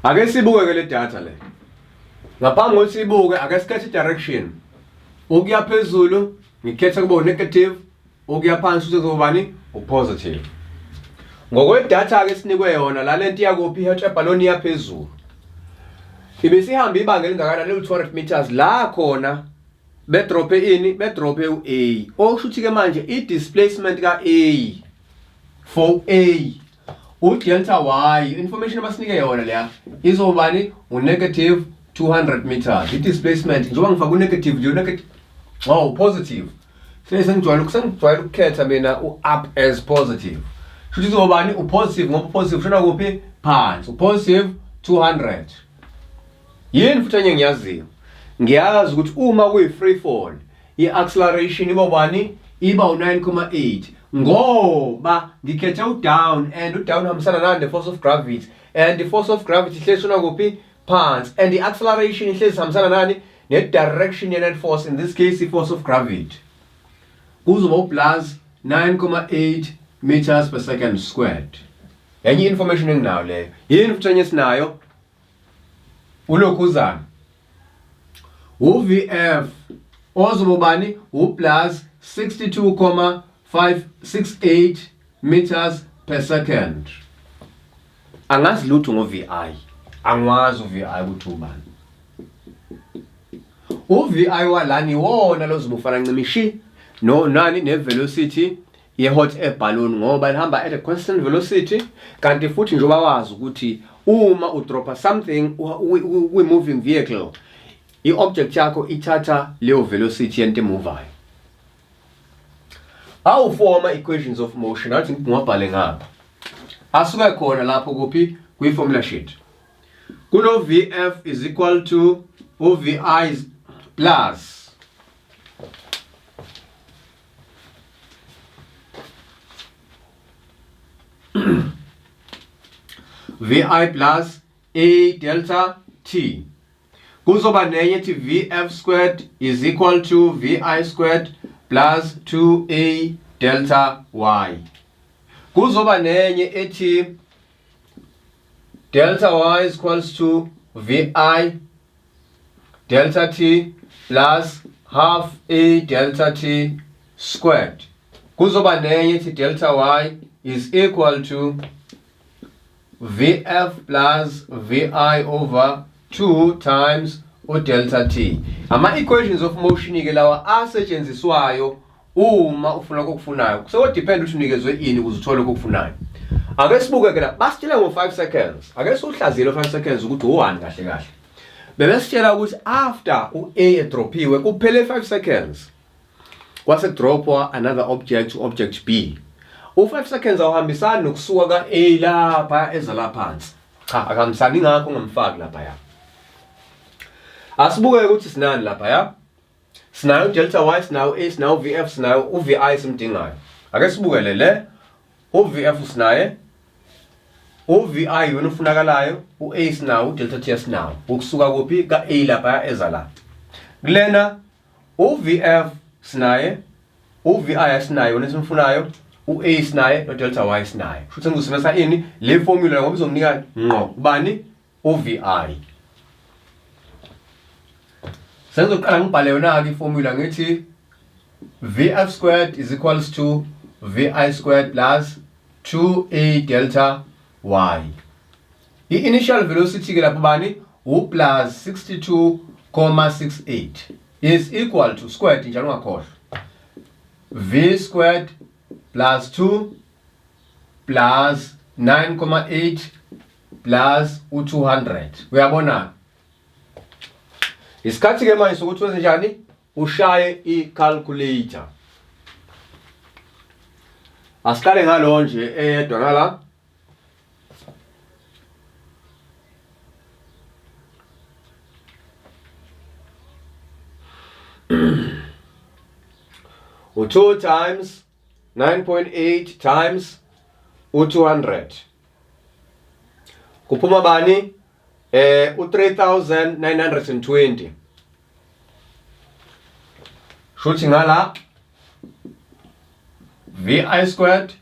Ake sibuke ke le data le. Ngaphambi kokuthi sibuke ake sikhethe direction. Ukuya phezulu ngikhetha kuba negative, ukuya phansi kuzobani upositive. Ngokwedatha ke sinikwe yona la lento iyakuphi i-hot air balloon iyaphezulu. Ibisihamba ibanga elingakanani eliwu-200 meters la khona bedrophe ini bedrophe u-A. Okusho ukuthi ke manje i-displacement ka-A for A udelta Y information abasinike yona leya izobani u-negative 200 meters i-displacement njengoba ngifaka u-negative nje u-negative oh positive sengijwayele sengijwayele ukukhetha mina u-up as positive shuthi izobani u-positive ngoba u-positive ushona kuphi phansi u-positive 200 yini futhi enye ngiyaziyo ngiyazi ukuthi uma kuyi-free fall i-acceleration iba ubani iba u-9,8 ngoba ngikhethe u-down and u-down uhambisana nani ne-force of gravity and i-force of gravity ihlezi shona kuphi phansi and i-acceleration ihlezi ihambisana nani ne-direction ye-net force in this case i-force of gravity kuzoba u-plus 9,8 meters per second squared enye information enginayo leyo yini futhi enye esinayo ulokhuzana uVF ozoba ubani uplus 62,568 meters per second angazi lutho ngo-VI angiwazi u-VI ukuthi ubani u-VI walani iwona lozobe ufana ncimishi no nani ne-velocity ye-hot air balloon ngoba lihamba at a constant velocity kanti futhi njengoba wazi ukuthi uma udropha something kwi-moving vehicle i-object yakho ithatha leyo velocity yento emuvayo awu-four ama-equations of motion athi ngiwabhale ngapha asuke khona lapho kuphi kwi-formula sheet kuno vf is equal to uvi plus VI plus A delta T. Kuzoba nenye ethi VF squared is equal to VI squared plus 2A delta Y. Kuzoba nenye ethi delta Y is equals to VI delta t plus half a delta t squared kuzoba nenye ethi delta y is equal to vf plus vi over 2 times udelta t ama-equations of motion ke lawa asetshenziswayo uma ufuna okufunayo seko-depend ukuthi unikezwe ini ukuze uthole okufunayo ake sibuke ke la basitshela ngo-5 seconds ake siwuhlaziyele 5 seconds ukuthi owani kahle kahle bebesitshela ukuthi after u-a edrophiwe kuphele 5 seconds kwase kudrophwa another object u-object b u-5 seconds awuhambisani nokusuka ka-a lapha eza la phansi cha akahambisani ingakho ungamfaki laphaya asibuke ukuthi sinani laphaya Sinayo delta Y, sinayo A, sinayo VF, sinayo uVI simdingayo. Ake sibukele le uVF sinaye uVI yona ufunakalayo, uA sinawo, udelta T sinawo. Ukusuka kuphi ka-A lapha eza la. Kulena uVF sinaye, uVI asinayo yona esimfunayo, uA sinaye nodelta Y sinaye. Futhi ngizosebenzisa ini le formula ngoba izonginika ngqo ubani uVI. Sengizoqala ngibhale yona-ke iformula ngithi VF squared is equals to VI squared plus 2A delta Y. I-initial velocity ke lapho bani u plus 62,68 is equal to squared njalo ungakhohlwa V squared plus 2 plus 9,8 plus u-200 uyabona isikhathi ke manje sokuthi wenze njani ushaye i-calculator asiqale ngalo nje eyedwa ngala u-2 times 9.8 times u-200 kuphuma bani eh u-3920 shuthi ngala vi squared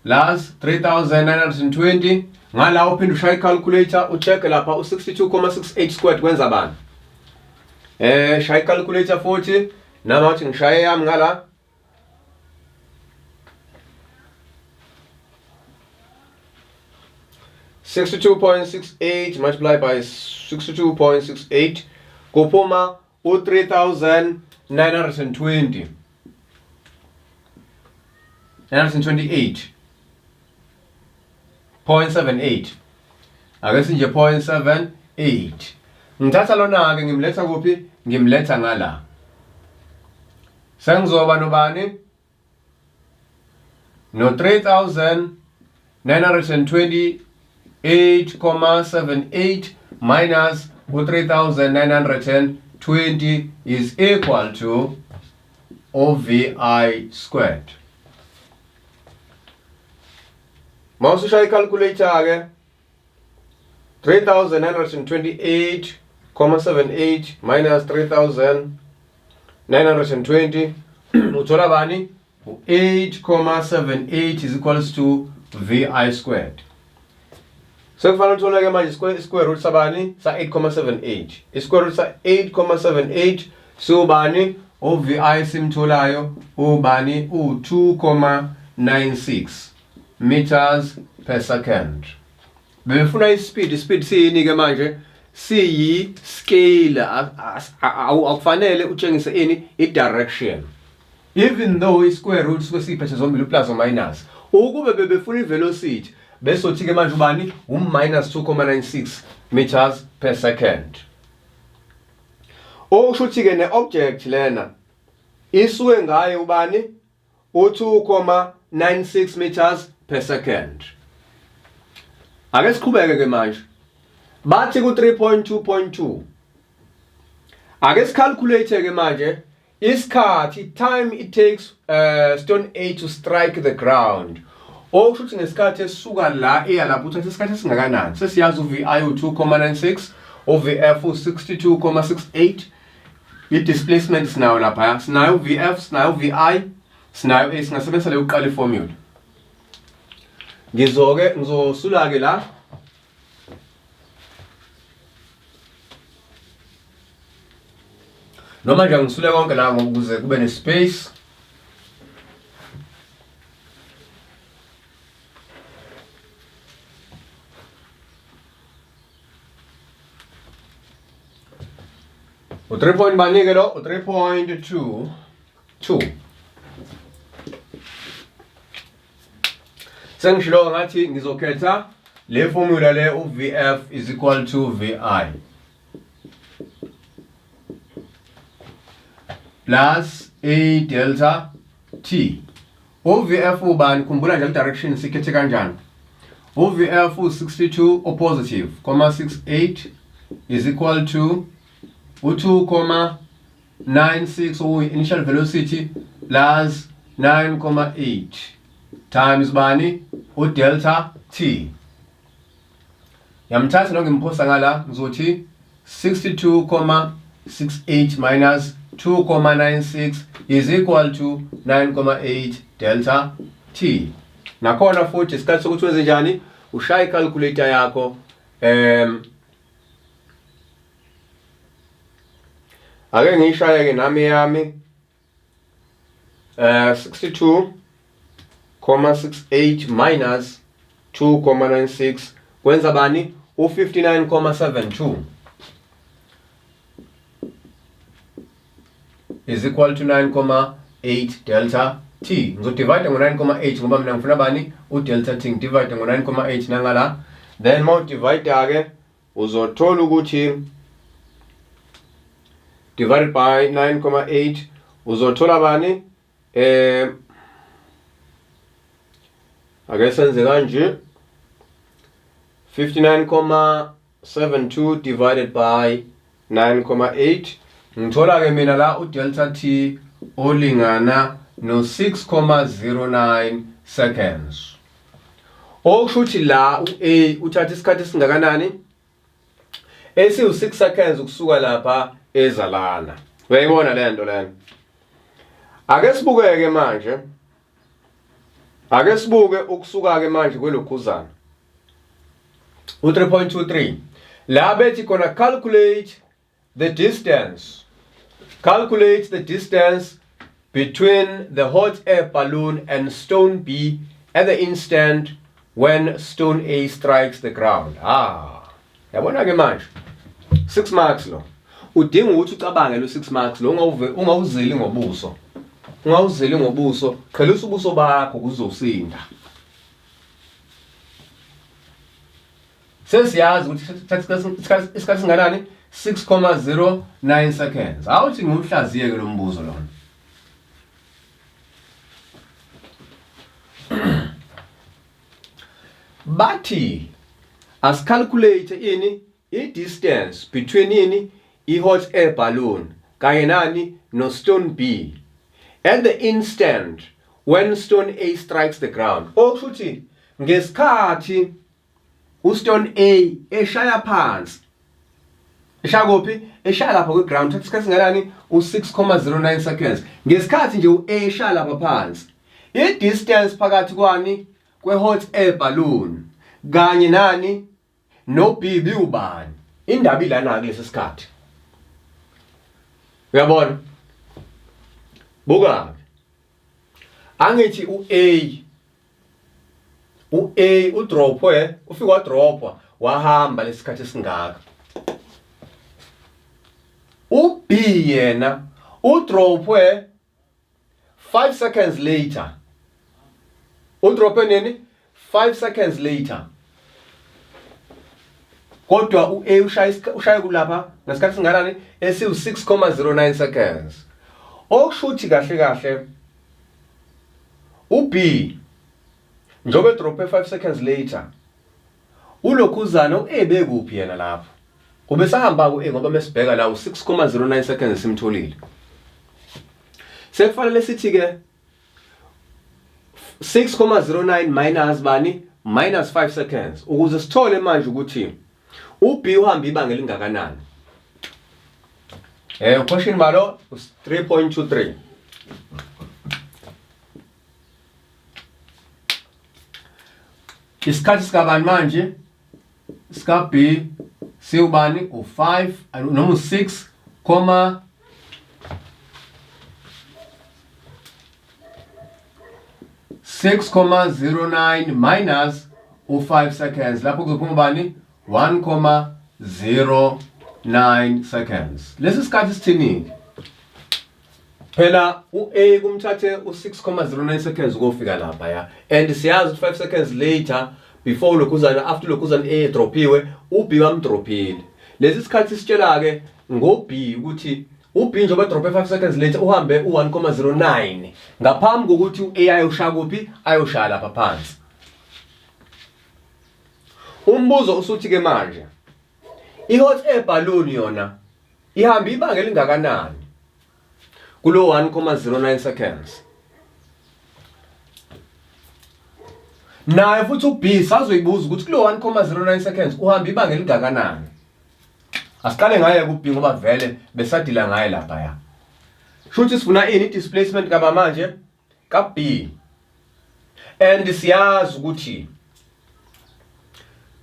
plus 3920 Ngala uphinde ushaye i-calculator ucheck lapha u-62,68 squared kwenza bani. Shaya i-calculator futhi nami wathi ngishaye yami ngala. 62.68 multiplied by 62.68 kuphuma u-3920 928.78. Ake sinje 0.78. Ngithatha lona ke ngimletha kuphi? Ngimletha ngala. Sengizoba nobani? No 3928.78 minus u-3920 is equal to OVI squared. Mawusushaya i-calculator ke 3928.78 minus 3920 uthola bani? U-8.78 is equals to VI squared. Sekufanele uthole ke manje square root sabani? Sa 8.78. I-square root sa 8.78 siwubani? U-VI simtholayo ubani? U-2.96 meters per second. Bebefuna i-speed, i-speed siyini ke manje? Siyi scale, akufanele utshengise ini? I-direction. Even though i-square root suke siyiphethe zombili u-plus or minus. Ukube bebefuna i-velocity besothi ke manje ubani? U-minus 2.96 meters per second. Okusho ukuthi ke ne-object lena isuke ngaye ubani? U-2.96 meters per second. Ake siqhubeke ke manje. Bathi ku 3.2.2. Ake sicalculate ke manje isikhathi, time it takes stone A to strike the ground. Okusho ukuthi ngesikhathi esisuka la eya lapho uthatha isikhathi esingakanani? Sesiyazi u-VI u-2.96, u-VF u-62.68. I-displacement sinayo lapha, sinayo u-VF, sinayo u-VI, sinayo A. Singasebenzisa leyo kuqala iformula. Ngizoke ngizosula ke la. Noma nje ngisule konke la ukuze kube ne-space. U-3 point bani ke lo? U-3.2 2. Sengishilo ngathi ngizokhetha le formula le, u-VF is equal to VI plus A delta T. U-VF ubani? Khumbula nje direction sikhethe kanjani. U-VF u-62 o positive, comma 68 is equal to u-2,96 okuyi-initial velocity plus 9,8 times bani? U-delta T. Yamthatha lo ngimphosa ngala, ngizothi 62,68 minus 2,96 is equal to 9,8 delta T. Nakhona futhi isikhathi sokuthi wenze njani? Ushaye i-calculator yakho. Ake ngiyishaye ke nami yami. 62,68 minus 2,96 kwenza bani? U-59,72 is equal to 9,8 delta T. Ngizodivide ngo-9,8 ngoba mina ngifuna bani? U-delta T. Ngidivide ngo-9,8 nangala. Then uma udivide ke uzothola ukuthi divided by 9,8 uzothola bani? Ake senze kanje, 59,72 divided by 9,8, ngithola ke mina la udelta T olingana no 6,09 seconds. Okusho ukuthi la u-A uthatha isikhathi esingakanani? Esiwu-6 seconds ukusuka lapha eza lana. Uyayibona le nto lena? Ake sibukeke manje. Ake sibuke ukusuka ke manje kwelokhuzana. U-3.23 la bethi khona calculate the distance. Calculate the distance between the hot air balloon and stone B at the instant when stone A strikes the ground. Ah, yabona ke manje. 6 marks lo. Udinga ukuthi ucabange lo 6 marks lo ungawuve ungawuzeli ngobuso. Ungawuzeli ngobuso, qhelisa ubuso bakho kuzosinda. Sesiyazi ukuthi isikhathi singanani 6.09 seconds. Awuthi ngumhlaziye ke lo mbuzo lona. Bathi asicalculate ini i-distance between ini i-hot air balloon kanye nani no-stone B at the instant when stone A strikes the ground. Okusho ukuthi ngesikhathi uStone A eshaya phansi eshaya kuphi eshaya lapha kwi-ground thatha isikhathi singanani u-6,09 seconds ngesikhathi nje u-A eshaya lapha phansi i-distance phakathi kwani kwe-hot air balloon kanye nani no-B biwubani indaba ilana kulesi sikhathi uyabona buka angithi u-A u-A udrophwe ufike wadrophwa wahamba lesikhathi esingaka u-B yena udrophwe 5 seconds later udrophwe nini 5 seconds later kodwa u-A ushaya ushaya kulapha ngesikhathi singanani esiwu 6.09 seconds okusho ukuthi kahle kahle u-B njengoba edrophe 5 seconds later ulokhuzana u-A bekuphi yena lapho ubesahamba ku-A ngoba mesibheka la u-6.09 seconds simtholile sekufanele sithi ke 6.09 minus bani minus 5 seconds ukuze sithole manje ukuthi uB uhamba ibanga elingakanani eh question balo 3.23 isikhathi sikabani manje sika B siwubani u5 noma u6, 6,09 minus u5 seconds lapho kuzophuma ubani 1,09 seconds lesi sikhathi sithini phela u-A kumthathe u-6,09 seconds ukofika lapha ya and siyazi ukuthi 5 seconds later before lokhuzana after lokhuzana A drophiwe u-B bamdrophile lesi sikhathi sitshela-ke ngo-B ukuthi u-B njengoba edrophe 5 seconds later uhambe u-1,09 ngaphambi kokuthi u-A ayoshaya kuphi ayoshaya lapha phansi umbuzo usuthi-ke manje i-hot air balloon yona ihamba ibanga elingakanani kulo 1,09 seconds naye futhi uB sazoyibuza ukuthi kulo 1,09 seconds uhamba ibanga elingakanani asiqale ngaye kuB ngoba vele besadila ngaye lapha ya shuthi sifuna ini displacement kaba manje ka B and siyazi ukuthi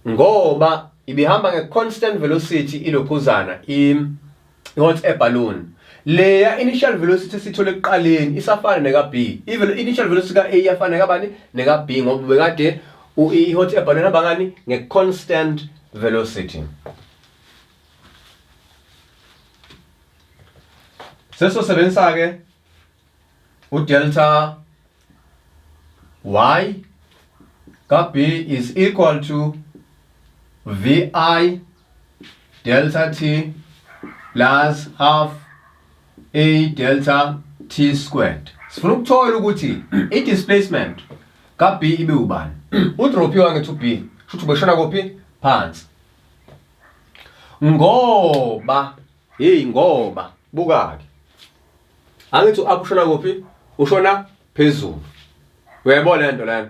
ngoba ibihamba nge-constant velocity ilokhuzana i-hot air balloon leya initial velocity esithole ekuqaleni isafana neka B even initial velocity ka A iyafana nekabani neka B ngoba bekade i-hot air balloon ihamba ngani nge-constant velocity sesosebenzisa ke udelta y ka B is equal to VI delta T plus half A delta T squared. Sifuna ukuthola ukuthi i-displacement ka B ibe ubani. Udrophiwe ngithi u-B, shuthi ubeshona kuphi? Phansi. Ngoba Hey ngoba buka-ke. Angithi u-up ushona kuphi? Ushona phezulu. Uyayibona lento lena?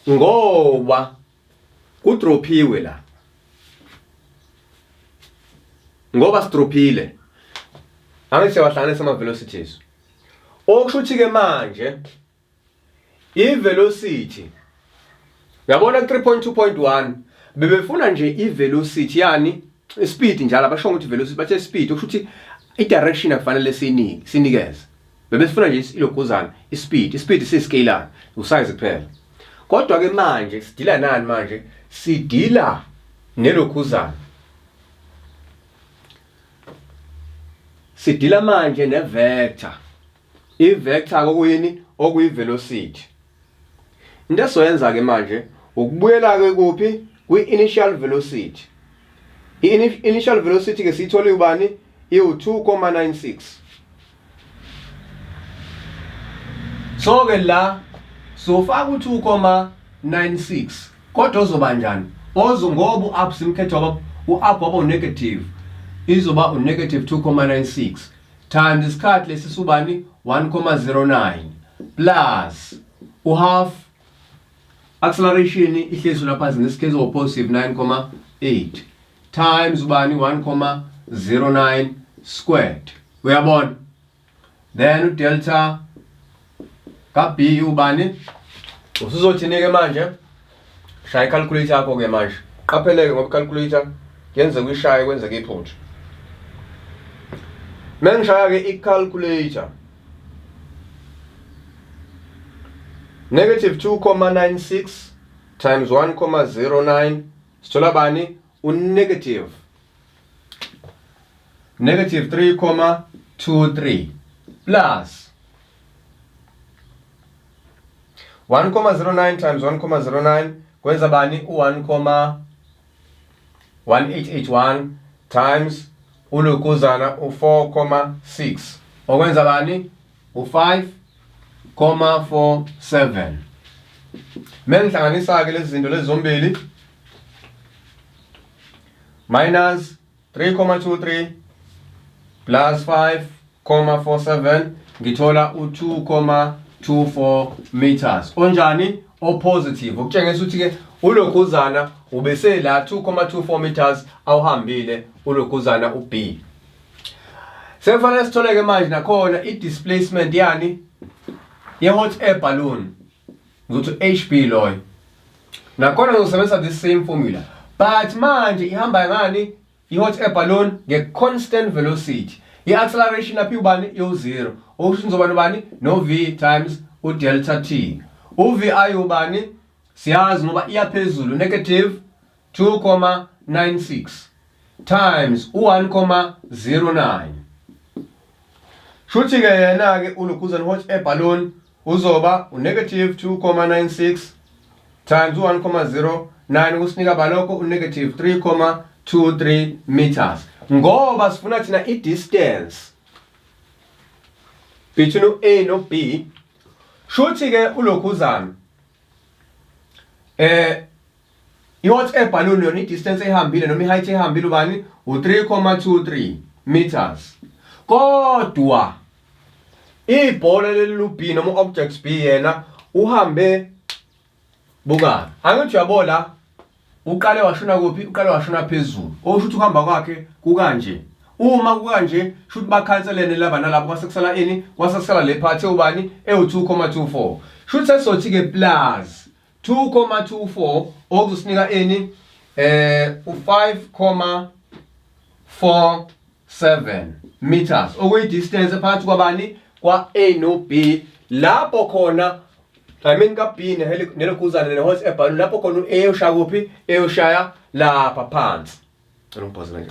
Ngoba kudrophiwe la. Ngoba sidrophile. Angithi siyawahlanganisa ama velocities. Okusho ukuthi ke manje i-velocity. Uyabona ku-3.2.1 bebefuna nje i-velocity yani speed njalo abasho ukuthi velocity bathe speed okusho ukuthi i-direction akufanele sinike sinikeze. Bebesifuna nje iloguzana i-speed, i-speed si-scalar, usize kuphela. Kodwa ke manje sidila nani manje? Sidila nelokhuzana. Sidila manje ne-vector. I-vector okuyini? Okuyi-velocity. Into esizoyenza ke manje ukubuyela ke kuphi? Kwi-initial velocity. I-initial velocity ke siyithole ubani? Iwu-2,96. So ke la sofaka u-2,96 kodwa ozoba njani? Ozo ngoba u-up simkhethe waba u-up waba u-negative izoba u-negative 2,96 times isikhathi lesi subani 1,09 plus uhalf acceleration ihlezi lapha ngesikhathi o positive 9,8 times ubani 1,09 squared. Uyabona? Then udelta ka b ubani? Usuzothini ke manje? Shaya i-calculator yakho ke manje. Qapheleke ngoba i-calculator kuyenzeka uyishaye kwenzeke iphutha. Mengishaya ke i-calculator negative 2,96 times 1,09 sithola bani? U-negative negative 3,23 plus 1,09 times 1,09 kwenza bani? U-1,1881 times ulukuzana u-4,6 okwenza bani? U-5,47. Mengihlanganisa-ke lezi zinto lezi zombili minus 3,23 plus 5,47 ngithola u-2,24 meters. Onjani? O-positive, okutshengisa ukuthi-ke ulokhuzana ubesela 2,24 meters awuhambile ulokhuzana u-B. Sekufanele sitholeke manje nakhona i-displacement yani ye-hot air balloon, ngizothi HB loyo. Nakhona ngizosebenzisa this same formula, but manje ihamba ngani i-hot air balloon? Nge-constant velocity. I-acceleration lapha ubani? Iwu-0. Okusho ngizoba nobani? No-v times u-delta t. U-vi ubani? Siyazi ngoba iya phezulu, negative 2,96 times u-1,09. Shuthi ke yena ke ulukhuzana hot air balloon uzoba u-negative 2,96 times u-1,09 kusinika balokho u-negative 3,23 meters. Ngoba sifuna thina i-distance between u-A no-B, shuthi ke ulokhuzana i-hot air balloon yona i-distance ehambile noma i-height ehambile ubani? U-3,23 meters. Kodwa ibhola leli B noma u-object B yena uhambe, buka, angithi uyabo la uqale washona kuphi? Uqale washona phezulu, okusho ukuthi ukuhamba kwakhe kukanje. Uma kukanje shuthi bakhanselene laba nalabo, kwase kusala ini? Kwase kusala le part ewubani? Ewu-2,24. Shuthi sesizothi ke plus 2,24 okuzosinika ini? U-5,47 meters, okuyi distance phakathi kwabani? Kwa A no B, lapho khona I mean ka B nelokhuzana ne-hot air balloon, lapho khona u-A ushaya kuphi? Eyoshaya lapha phansi. Cela ungipause manje.